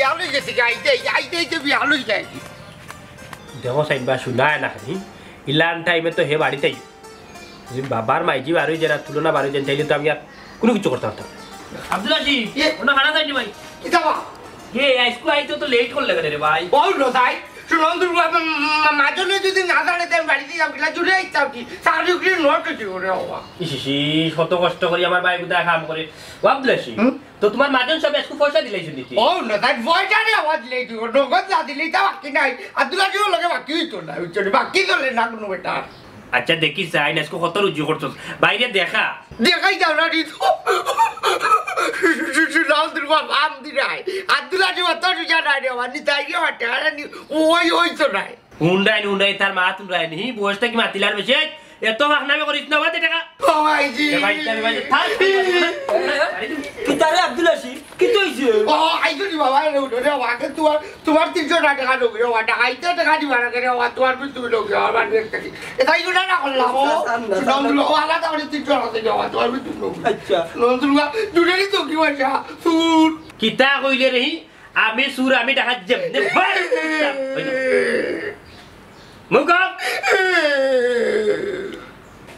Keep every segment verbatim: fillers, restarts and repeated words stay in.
ভালোই গেছে কি, আইতে, আইতে, আইতে, আইতে বিয়া ভালোই যায়। দেখো সাইন বা, শুনায় না খালি। ইলান টাইমে তো হে বাড়িতেই। যদি বাবার মাইজি বারোই যারা তুলনা বারোই যান, তাইলে তো আমি আর কোনো কিছু করতে পারতাম না। আব্দুল আজিজ, ইয়ে। ওনা খানা যায়নি ভাই? কিতা বা? এ, আইজকু আইতে তো লেট করলে কেনে রে ভাই? ও লো ভাই, শুনো, তুই মা-, মা-, মাজনে যদি না জানে, তাই বাড়িতে যাও, কিলা জুড়ে আইতাম কি? চাকরি উকরি নট হইতে করে বাবা। ইস, ইস, ইস, কত কষ্ট করি আমার ভাই কোথায় কাম করে। ও আব্দুল আজিজ, হুম? তো তোমার মাজন সব একটু পয়সা দিলাই শুনেছি। ও না, তাই পয়সা নিয়ে আওয়াজ দিলাই তুই, নগদ না দিলে তা বাকি নাই। আব্দুল আজিজর লগে বাকি হইতো না, বুঝছো নি? বাকি চলে না কোনো বেটা। আচ্ছা, দেখি চাই না, আজকে কত রুজি করছস। বাইরে দেখা। দেখাই যাও না নি তো। রাম দুর্গা রাম দিরাই। আব্দুল আজিজ অত রুজা নাই রে, আমার নিতাই গিয়ে আমার টেকা নি, ওই, ওই তো নাই। হুন্ডাই, হুন্ডাই, তার মা তুন্ডাই নি, বয়সটা কি মাতিলার বেশি? এত বাকনামি করিস না, বাদে টাকা। ও ভাইজি। এ ভাই, এ ভাই, থাক, থাক, থাক। কিতা রে আব্দুল আজিজ? কিতা হইছে? ও, আইজো নি বাবা, রে, উঠো রে, বাবা, কে তোমার, তোমার তিনশো টাকা লোক রে, বাবা, টাকা আইতে টাকা দিবা না রে, বাবা, তোমার বিল তুমি লোক রে, বাবা, বাড়ি থেকে। এটাই গুণা না করলাম, ও। আচ্ছা, আচ্ছা, আচ্ছা। সুনাম দিল, ও, আলাদা করে তিনশো টাকা দিল, বাবা, তোমার বিল তুমি লোক। আচ্ছা। সুনাম দিল, বাবা, দূরে নি তো কি পয়সা, সুর। কিতা কইলে রে? আমি সুর, আমি টাকা যেমনে বার করতাম। মুখ।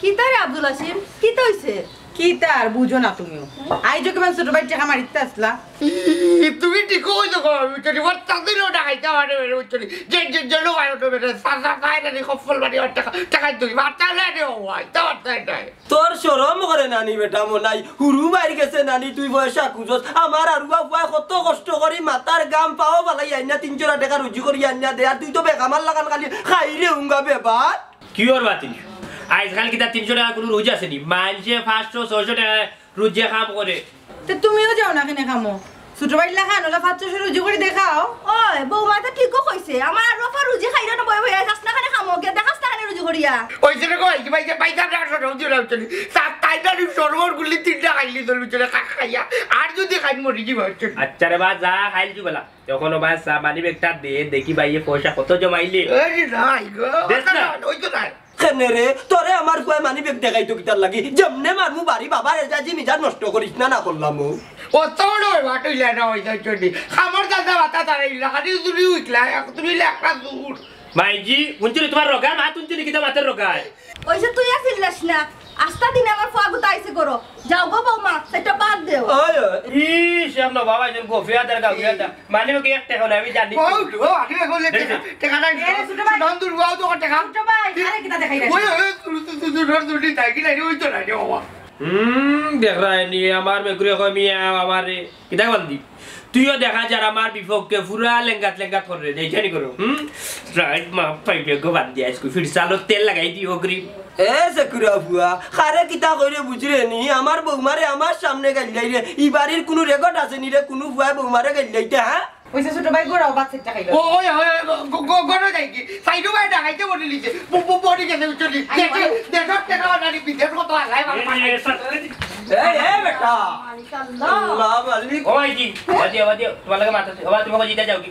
কিতা রে আব্দুল আজিজ? কিতা হইছে? কিতা আর বুঝো না তুমিও? আইজো কিমান ছোট ভাই টাকা মারিতে আসলা? ই, তুমি ঠিক কইছো গো, আমি তো রিপোর্ট তাদের ওটা খাইতে পারে, বুঝছো নি? যে, যে, যে লোক আয় ওটা বেটা, সা, সা, সা, এটা নিয়ে কফল বাড়ি ওর টাকা, টাকা তুই, বাচ্চা হলে রে, ও, আইতে পারতে নাই। তোর শরম করে না নি বেটা মনাই? হুরু বাইর গেছে না নি, তুই পয়সা খুঁজস। আমার আর উবা উবায় কত কষ্ট করি মাথার গাম পাও বালাই আইনা তিনশো টাকা রুজি করি আইনা দে, আর তুই তো বেকামার লাগান খালি খাই রে উঙ্গা বেবার। কি ওর বাতিল? আজকাল কিতা তিনশো টাকা কোনো রুজি আছে নি? মানষে পাঁচশো, ছয়শো টাকা রুজি কাম করে। তে তুমিও যাও না কেনে কামো? ছোট ভাইর লাখান ওলা পাঁচশো রুজি করি দেখাও। ওই, বৌমা তো ঠিকও কইছে। আমার আর রফা রুজি খাইরা না বই বই, যাস না কেনে কামো, গিয়া দেখাস না কেনে রুজি করিয়া। ওই যে কই, কি ভাই, যে ভাই, যা, যা, যা, রুজি, রুজি, রুজি। তা-, তাই না, আমি সরবর গুলি তিনটা খাইলি তো, রুজি, খা-, খাইয়া। আর যদি খাই, মরি কি ভাই? আচ্ছা রে বা, যা খাইল কি বলা। তখন ও ভাই চা মানি ব্যাগটা দে, দেখি ভাই, এ পয়সা কত জমাইলে। এই নাই গো, দেখ না। ওই তো নাই। কেনে রে, তোরে আমার ফুয়ায় মানি ব্যাগ দেখাইতো কিতার লাগি? যেমনে মারমু বাড়ি বাবার এজাজি মিজাজ নষ্ট করিস না, না করলাম ও। অত বড় বাটুইলা না হইতো চলি। খামর দাদা বাতা তারা ইলা, খালি চুরি উঠলা, এক তুমি লেখা দূর। মাইজি, হুনছনি তোমার রগায়, মা হুনছনি কিতা মাতের রগায়? ওই যে তুই আর চিল্লাস না, আস্তা দিনে আমার ফুয়া গুতা আইছে করো। যাও গো বৌমা, সেটা বাদ দেও। ওই, ওই। ই, সে আমরা বাবা একজন গফিয়া তার গাউয়া তা। মানে ওকে এক টাকা নাই, আমি জানি। ও, ও, আগে এখন লেখা, দেখো। টাকা নাই। এ, ছোট ভাই। নন্দুর বাবু তো টাকা। ছোট ভাই, আরে কিতা দেখাই ওই, ওই, তুই, তুই, তুই, তুই, তুই, তুই, তাই কি নাই, ওই তো নাই রে বাবা। হুম, দেখ রায় নি, আমার বেকুরে কয় মিয়া, আমার রে, কিতা বান্দি? তুইও দেখা যার আমার বিপক্ষে পুরা লেঙ্গাত লেঙ্গাত করে রে, দেখে নি করো, হুম? রাইট মা পাইবে গো বান্দি, আজকে ফিরসালো তেল লাগাই দিও ক্রিম। এ সেকুরা ফুয়া, কারে কিতা কইরে বুঝরে নি? আমার বৌমারে আমার সামনে গাইল্লাই রে। ই বাড়ির কুনু রেকর্ড আছে নি রে, কুনু ফুয়ায় বৌমারে গাইল্লাইতে, হ্যাঁ? ওই যে ছোট ভাই গোড়াও বাচ্চাটা খাইলো। ও, ওই, ওই, ওই, গো-, গো-, গরো যাই কি? সাইডো ভাই ডাকাইতে বলে নিছে। ব-, ব-, বডি গেছে, উঠলি। আই, দেড়শো, আই। দেড়শো টাকা বানালি, বিদেশ কত আলাই, বাবা। এই, এই, এই, এই, বেটা। মালিক আল্লাহ। আল্লাহ মালিক। ও ভাইজি, বাদিয়া, বাদিয়া, তোমার লগে মাত আছে। ও ভাই, তুমি কই জিতা যাও কি?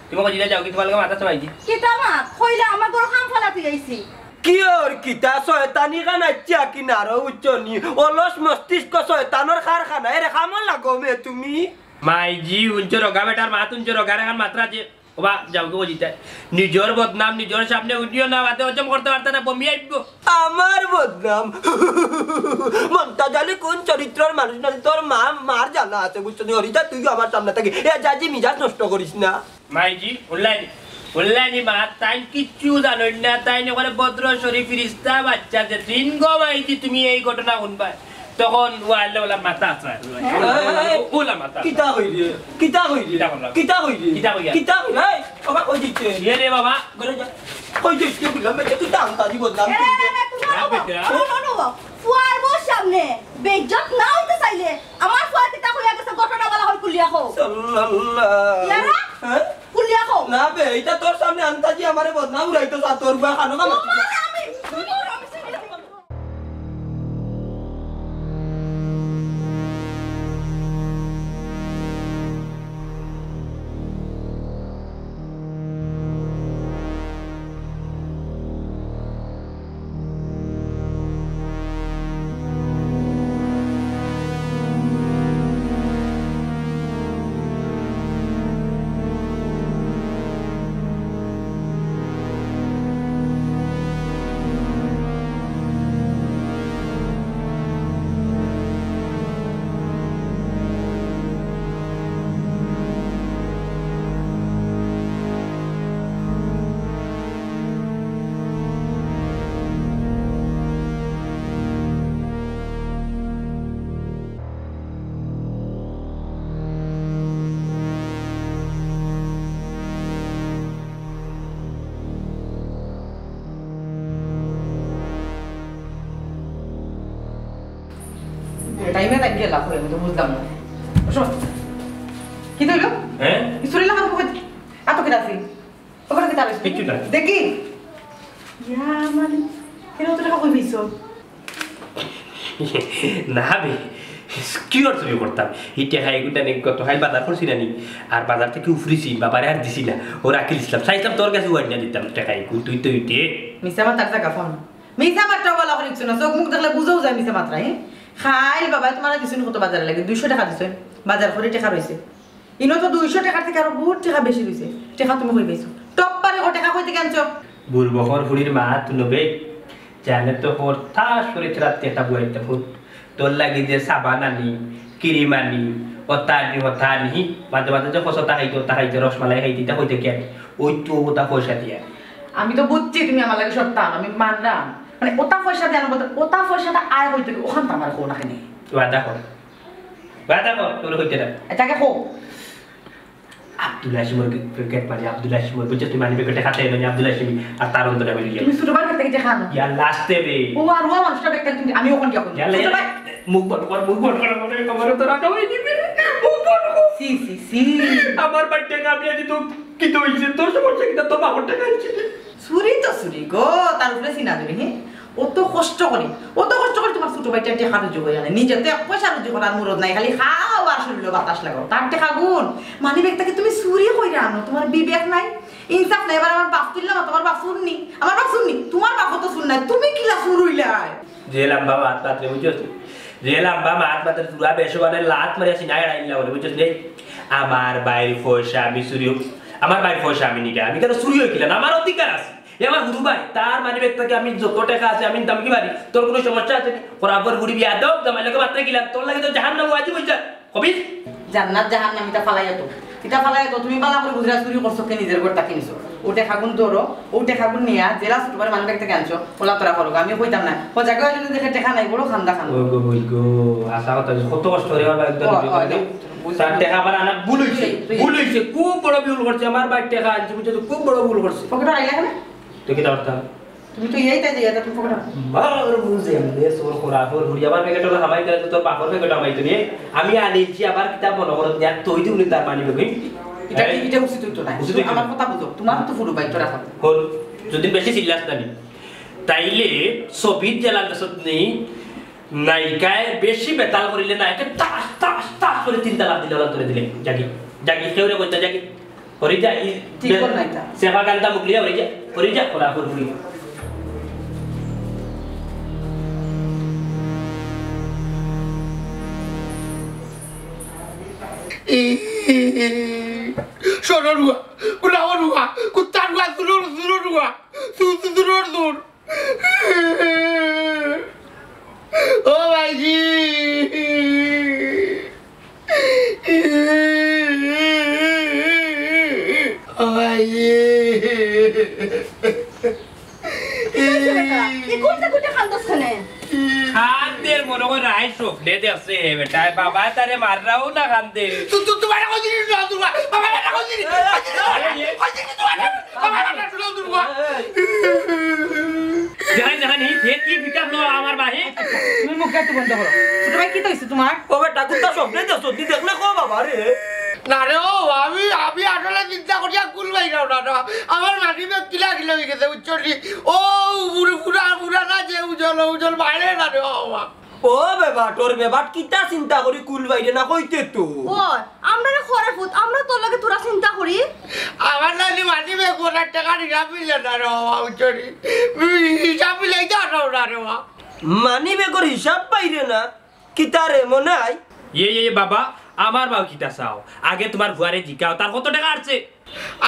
তুমি কই জিতা যাও কি? তোমার লগে মাত আছে ভাইজি। কিতা মাত? কইলা আমার ঘর খাম ফালাতে আইছি। কি ওর কিতা? শয়তানি কান আইছে কি না রো উচ্চনি? অলস মস্তিষ্ক শয়তানর কারখানা। এরে খামো লাগো মে তুমি। মাইজি, উঞ্চ রগা বেটার মাত উঞ্চ রগা রেখান মাত্রা যে। ওবা, যাও গো জিতা। নিজর বদনাম নিজর সামনে উঠিও না, বাদে হজম করতে পারতে না, বমি আইব। আমার বদনাম? মন্তাজ আলী কোন চরিত্রর মানুষ না? তোর মা, মার জানা আছে, বুঝছো নি? হরিদা, তুইও আমার সামনে থাকি। এ জাজি মিজাজ নষ্ট করিস না। মাইজি, উল্লাইনি, উল্লাইনি মা, তাইন কিচ্ছু জানইন না, তাইন একেবারে ভদ্র শরীফ ফিরিস্তা বাচ্চা যে দিন গো মাইজি তুমি এই ঘটনা শুনবায়, তখন ওয়ালে ওলা মাথা আছে। হ্যাঁ? ওলা মাথা আছে। কিতা কইরে? কিতা কইরে? কিতা করলাম? কিতা কইরে? কিতা কইয়া? কিতা কইরে? এই, বাবা, কই দিতে? ইয়ে রে বাবা। ঘরে যা। কই দিতে? বললাম, বেটা, তুই তো আনতাজি বদনাম এ, করলি। এ, এ, তুমি না, না, বেটা। না, না, না, না। ফুয়ার বউর সামনে বেইজ্জত না হইতে চাইলে আমার ফুয়া কিতা কইয়া গেছে ঘটনা বলা হয় খুলিয়া কও। সাল্লাল্লাহ। ইয়ারা? হ্যাঁ? খুলিয়া কও। না বে, এটা তোর সামনে আনতাজি আমারে বদনাম উড়াইতো, আর তোর বা খানো খানো। তোমার আমি, তোমার আমি টাইমে টাইম গেলা কই, আমি তো বুঝলাম না। শোন, কি হইল? হ্যাঁ? ইসুরে লাগার পকেট, আতো কিতা আছে? ওখানে কিতা আছে? কিচ্ছু নাই। দেখি। ইয়া, মানে, কেন তো টাকা কই পাইছো? না বে, কিওর চুরি করতাম? ই টেকা এগুটা নি, গত কাইল বাজার করছি না নি? আর বাজার থাকি উফরিছি, বাবারে আর দিছি না। ও রাখিলিছলাম, চাইছলাম তোর গেছে ওয়াইন না দিতাম টেকা এগু, তুই তো ইটে। মিছা মাতার জাগা ফোন। মিছা মাতরা বালা করি ইচ্ছু না, চোখ মুখ দেখলে বুঝাও যায় মিছা মাতরা, হ্যাঁ? কাইল বাবায় তুমারে দিছইন কত বাজারর লাগি? দুইশো টেকা দিছইন, বাজার করি টেকা রইছে। ইনো তো দুইশো টেকার থাকি আরো বহুত টেকা বেশি রইছে। টেকা তুমি কই পাইছো? টপ পারে ও টেকা কই থাকি আনছো? বুরবকর ফুড়ির মা, তুই নবে জানে তো হর ঠাস করি রাত্রে একটা বুয়াইতে ফুট। তোর লাগি যে সাবান আনি, ক্রিম আনি, অতা আনি, হতা আনি, মাঝে মাঝে যে হসতা খাইতে, অতা খাইতে, রসমালাই খাইতে, ইতা কই থাকি আনি? ওই তো অতা পয়সা দিয়া। আমি তো বুঝছি তুমি আমার লাগি সব টান, আমি মানলাম। মানে, অতা পয়সা দিয়া আনবো, অতা পয়সাটা আয় কই থাকি, অখান তো আমার কও না কেনে। ওয়াদা কর। ওয়াদা কর, তোর কইতে না। এটাকে কও। আব্দুল হাসিমর পকেট মারি, আব্দুল হাসিমর, বুঝছো, তুমি মানি ব্যাগটা খাতে এলো, আব্দুল হাসিমি আর তার অন্তরে আমি লইয়া। তুমি ছোট ভাইর ব্যাগ থাকি টেকা আনো। ইয়া, লাস্টে বে। ও আর ও মানুষটা ব্যাগ থাকি তুমি, আমি ওখান কি এখন? ইয়াল্লা, ছোট ইয়াল্লা। ভাই। মুখ বন্ধ কর, মুখ বন্ধ কর, আমার, আমার তো রাগ হয়ে গেছে। মুখ বন্ধ কর। সি, সি, সি। আমার ভাইর টেকা আমি আজ তো কিতা হইছে? তোর সমস্যা কিতা? তোর বাবার টেকা আনছি রে। চুরি তো চুরি গো, তার উপরে চিনা দিবি, হ্যাঁ? অত কষ্ট করি, অত কষ্ট করি তুমার ছোট ভাইটার টেকা রুজি করি আনে, নিজে তো এক পয়সা রুজি করার মুরদ নাই, খালি খাও আর শরীরো বাতাস লাগাও। তার টেকা গুন, মানি ব্যাগ থাকি তুমি চুরি কইরা আনো, তুমার বিবেক নাই, ইনসাফ নাই। এবার আমার বাপ তুললাম, তুমার বাপ চুর নি, আমার বাপ চুর নি, তুমার বাপও তো চুর নায়, তুমি কিলা চুর অইলায়? যে লাম্বা মাত মাতরে, বুঝছস নি? যে লাম্বা মাত মাতরে, তুরা বেশ মানে লাত মারিয়া সিনা এড়াইলা বলে, বুঝছস নি? আমার ভাইর পয়সা আমি চুরি, আমার ভাইর পয়সা আমি নিলাম, আমি কেন চুরি অইলাম? আমার অধিকার আছে। এ আমার হুরু ভাই, তার মানি ব্যাগ থাকি আমি যত টেকা আছে আমি নিতাম কি পারি? তোর কোনো সমস্যা আছে নি? বরাবর ঘুরি বিয়া দেও, জামাই লগে মাত্র গেলাম, তোর লাগি তো জাহান্নাম ওয়াজিব অইছে। কবির? জান্নাত জাহান্নাম ইতা ফালাইয়া তো। ইতা ফালাইয়া তো, তুমি বালা করি বুঝরা চুরি করছো কে নিজের ঘর থাকি নিছো। ও টেকাগুন ধরো, ও টেকাগুন নিয়া জেলা ছোট ভাইর মানি ব্যাগ থাকি আনছো, ওলা তোরা করো, আমি কইতাম না। ও জায়গায় যদি দেখে টেকা নাই, বড় খান্দা খান্দা। ওই গো, ওই গো, আশা কথা যে কত কষ্ট করে আমার বাড়িতে ও, ও, বুঝলাম। তার টেকা আবার আনা ভুল হইছে, তুই, তুই। ভুল হইছে, খুব বড় ভুল করছে, আমার ভাইর টেকা আনছি, বুঝছো তো, খুব বড় ভুল করছে। পকেটে আইলে কেন? তুই কি ধরতাম? তুমি তো এই তাই যে এটা তুমি পকেটে। মার বুঝে এমনি সোর খোরা, খোর ঘুরি, আমার পকেটে হামাই দেয় তো তোর বাপর পকেটে হামাই তো নিয়ে। আমি আনিছি আবার কিতা মনে করো, দেখ তুই দিবি তার মানি ব্যাগ। এটা কি, হ্যাঁ? এটা উচিত হইতো না। উচিত হইতো না। আমার কথা বুঝো, তোমার তো ফুরু ভাই, তোরা খাবে। হল, যদি বেশি চিল্লাস না নি। তাইলে ছবিত জেলা দেশত নেই, নায়িকায় বেশি বেতাল করিলে নায়কে টাস, টাস, টাস করে তিনটা লাফ দিলে ওরা ধরে দিলে। জাগি, জাগি, কেউ রে কইতা জাগি। হরি যা, ই, ঠিক বে-, কর নাই তা। সেবা গানটা মুকলিয়া হরি যা, হরি যা, করা করবি। সরো রুয়া, গুলাও রুয়া, কুত্তা রুয়া, জুরুর, জুরুর রুয়া, জু-, জু-, জুরুর জুর। ও ভাইজি। ও ভাইজি। কি করতে করতে কান্দস কেনে? কান্দের মনে হয় রাই স্বপ্নে দেখছে হে বেটা। বাবা তারে মাররাও না কান্দে। তু-, তু-, তোমার এখন জিনিস না, তোমার, বাবা, এটা কোন জিনিস? কোন জিনিস তোমার? কোন জিনিস তোমার? বাবা, এটা শুনো, তোমার। জানি, জানি, হে কি বিকাশ লো আমার বাহে? তুমি মুখ একটু বন্ধ করো। ছোট ভাই, কি তো হইছে তোমার? ও বেটা, কুত্তা স্বপ্নে দেখছো? তুই দেখলে কো বাবা রে। না রে, ও, আমি, আমি আসলে চিন্তা করিয়া কুল বাইরাও না, না। আমার মাটি বেগ কিলা কিলা হয়ে গেছে, বুঝছো নি? ও, পুরা, পুরা, পুরা না যে উজ্জ্বল, উজ্জ্বল বাইরে না রে, ও বাবা। ও বেবাট, ওর বেবাট কিতা চিন্তা করি কুল বাইরে না কইতে তো। ও, আমরা রে খরে ফুত, আমরা তোর লগে তোরা চিন্তা করি। আমার নানি মানি বে কোন টাকা হিসাব মিলে না রে বাবা, বুঝছো নি? হিসাব মিলাই তো আটাও না রে বাবা। মানি বেগর হিসাব পাইরে না, কিতা রে মনাই? ইয়ে, ইয়ে, ইয়ে, বাবা, আমার বাও কিতা চাও? আগে তোমার ফুয়ারে জিকাও, তার কত টাকা আসছে?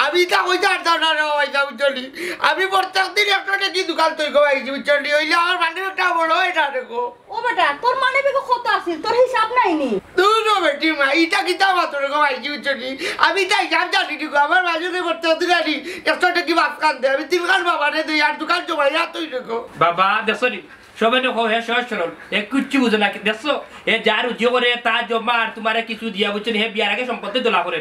আমি তা কইতে পারতাম না রে বাবা, ইতা বুঝছো নি? আমি প্রত্যেক দিন একটা দেখি দোকান তৈ গো ভাইজি, বুঝছো নি? হইলে আমার মানি ব্যাগটা বড় হয় না রে গো। ও বেটা, তোর মানি ব্যাগে কত আছিল? তোর হিসাব নাই নি? দূর ও বেটি মা, ইতা কিতা মাতো রে গো ভাইজি, বুঝছো নি? আমি তা হিসাব জানি নি গো, আমার মাঝে যে প্রত্যেক দিন আনি একশো টাকি পাঁচ খান দে, আমি তিন খান বাবারে দেই, আর দোকান জমাই রাখতই রে গো। বাবা, দেখছো নি? সবে তো কও, হে সহজ সরল, হে কিচ্ছু বুঝে না, দেখছো? হে যা রুজি করে, তা জমা, আর তোমারে কিছু দিয়া, বুঝছো নি? হে বিয়ার আগে সম্পত্তি দোলা করে।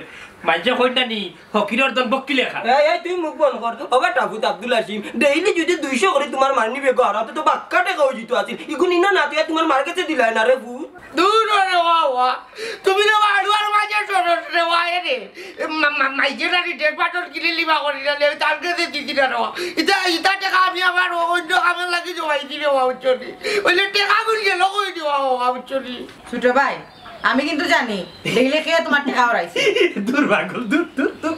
মানষে কই না নি, ফকিরর ধন বক্কিলে খা। এই, এই, তুই মুখ বন্ধ কর তো। ও বেটা, ফুত আব্দুল হাসিম, ডেইলি যদি দুইশো করি তোমার মানি বেগো হারাতে তো বাক্কা টেকা হয়ে যেত আছিল। ইগুন ইনো না, তুই তোমার মার কাছে দিলাই না রে ফুত। দূর। ওয়া, ওয়া। তুমি রে ওয়া, আড়ুয়ার মাঝে সরস রে ওয়া, এ রে। এ মা-, মা-, মাইজে না রে, ডেক বাটন কিনে লিবা করি না রে, তার কাছে দিদি না রে ওয়া। ইতা, ইতা টেকা আমি আমার অন্য কামর লাগি জমাইছি রে ওয়া, বুঝছো নি? অইলে টেকাগুন গেল কই রে ওয়া, ওয়া, বুঝছো নি? ছোট ভাই, আমি কিন্তু জানি, দেখলে কে তোমার টেকা হারাইছে। দূর পাগল, দূর, দূর, দূর।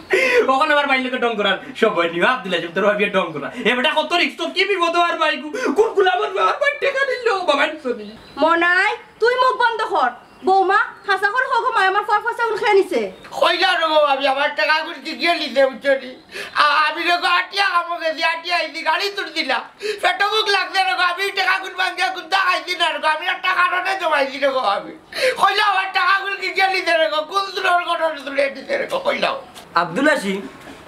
অখন আমার ভাইর লগে ঢং করার সময় নি, আব্দুল হাসিম, তোর ভাবিয়ে ঢং করা। এ বেটা কত রিস্ক, তো কি বিপদ আর ভাই গো? কোন গুলামর বাবার ভাই টেকা নিল, বাবা, শুনি। মনাই, তুই মুখ বন্ধ কর। বৌমা, হাছা করি কও গো, মায় আমার ফুয়ার পয়সাগুন খেয়ে নিছে। কইলা রে গো ভাবি, আমার টেকাগুন কিগিয়ে নিছে, বুঝছো নি? আ-, আমি রে গো আটিয়া কামো গেছি, আটিয়া আইছি, গাড়ি তুলছি না। পেটো ভুক লাগছে রে গো, আমি টেকাগুন ভাঙ্গিয়া কুন্তা খাইছি না রে গো, আমি একটা কারণে জমাইছি রে গো আমি। কইলা আমার টেকাগুন কিগিয়ে নিছে রে গো, কোন দূরর ঘটনা তুলে নিছে রে গো, কইলাও। আব্দুল হাসিম,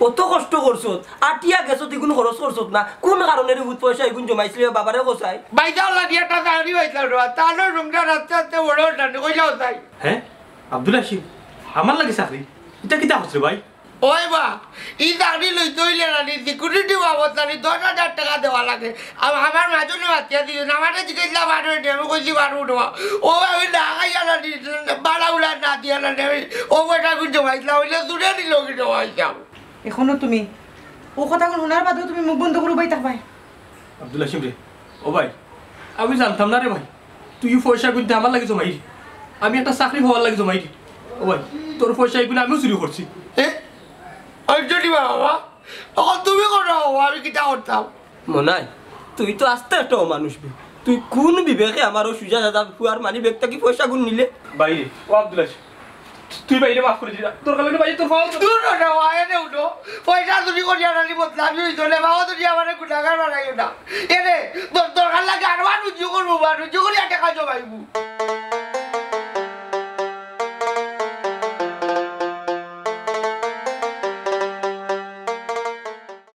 অত কষ্ট করছত, আটিয়া গেছত, ইগুন খরচ করছত না, কোন কারণে রে ভূত পয়সা ইগুন জমাইছিলে বাবারে কছাই? বাইদাও লাগি একটা চাকরি পাইতাম রে, তাহলে রুমটা আস্তে আস্তে বড় হতাম নি, কইলাও তাই। হ্যাঁ? আব্দুল হাসিম, আমার লাগি চাকরি? ইটা কিতা করছে ভাই? ওই বা, ই চাকরি লইতে অইলে না নি, সিকিউরিটি বাবদ না নি, দশ হাজার টেকা দেওয়া লাগে। আ-, আমার মাজনে মাতিয়া দিছে, আমারে জিজ্ঞাসা পারবে নি, আমি কইছি পারবো না। ও আমি না খাইয়া না নি, বাড়া উড়া না দিয়া না নি, আমি ও বেটা গুণ জমাইছিলাম, অইলে দূরে নিল কি জমাইছিলাম। এখনো তুমি ও কথাগুন হুনার বাদেও তুমি মুখ বন্ধ করি উবাই থাকবায়? আব্দুল হাসিম রে, ও ভাই, আমি জানতাম না রে ভাই, তুই পয়সাগুন তে আমার লাগি জমাইরে। আমি একটা চাকরি পাওয়ার লাগি জমাইরে। ও ভাই, তোর পয়সা ইগুন আমিও চুরি করছি। এ? অঞ্জলি বাবা, অখন তুমি করো বাবা, আমি কিতা করতাম? মনাই, তুই তো আস্তা একটা অমানুষ বে। তুই কোন বিবেকে আমার ও সুজা দাদা ফুয়ার মানি ব্যাগ থাকি পয়সাগুন নিলে? ভাইরে, ও আব্দুল হাসিম, তুই ভাইরে মাফ করি দিলা। তোর কারণে ভাই তোর পাও তো দূর হ রে, আয় রে উঠো। পয়সা চুরি করিয়া না নি বদনামি অইতো রে, বাবা তুমি আমারে গুনাগার বানাইও না। এ রে, তোর দরকার লাগে আর বার উজ্জু করবো, বার উজ্জু করিয়া টেকা জমাইবো।